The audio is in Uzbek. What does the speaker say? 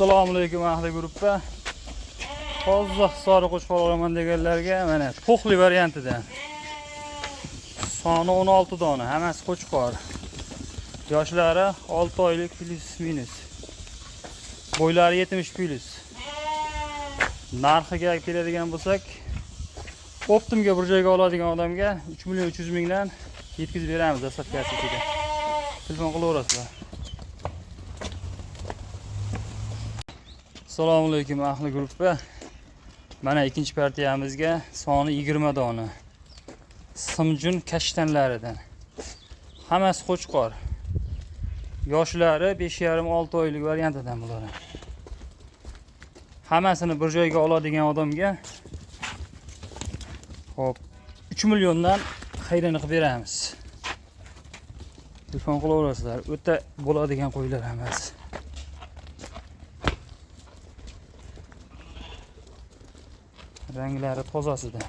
Assalomu alaykum ahli gruppa. Toza sariq qo'chqor olaman deganlarga mana to'xli variantidan. Soni 16 dona, hammasi qo'chqor. Yoshlari 6 oylik plus minus. Bo'ylari 70 plus. Narxiga keladigan bo'lsak, optimga bir joyga oladigan odamga 3 million 300 mingdan yetkazib beramiz dastlabki ichida. Telefon qilaverasizlar. Assalomu alaykum ahli gruppa. Mana ikkinchi partiyamizga soni 20 dona. Simjun kashtanlaridan. Hammasi qo'chqor. Yoshlari 5,5-6 oylik variantidan bular. Hammasini bir joyga oladigan odamga hop 3 milliondan xayrini qilib beramiz. Telefon qilaverasizlar. O'ta bo'ladigan qo'ylar hammasi. Ranglari tozasida.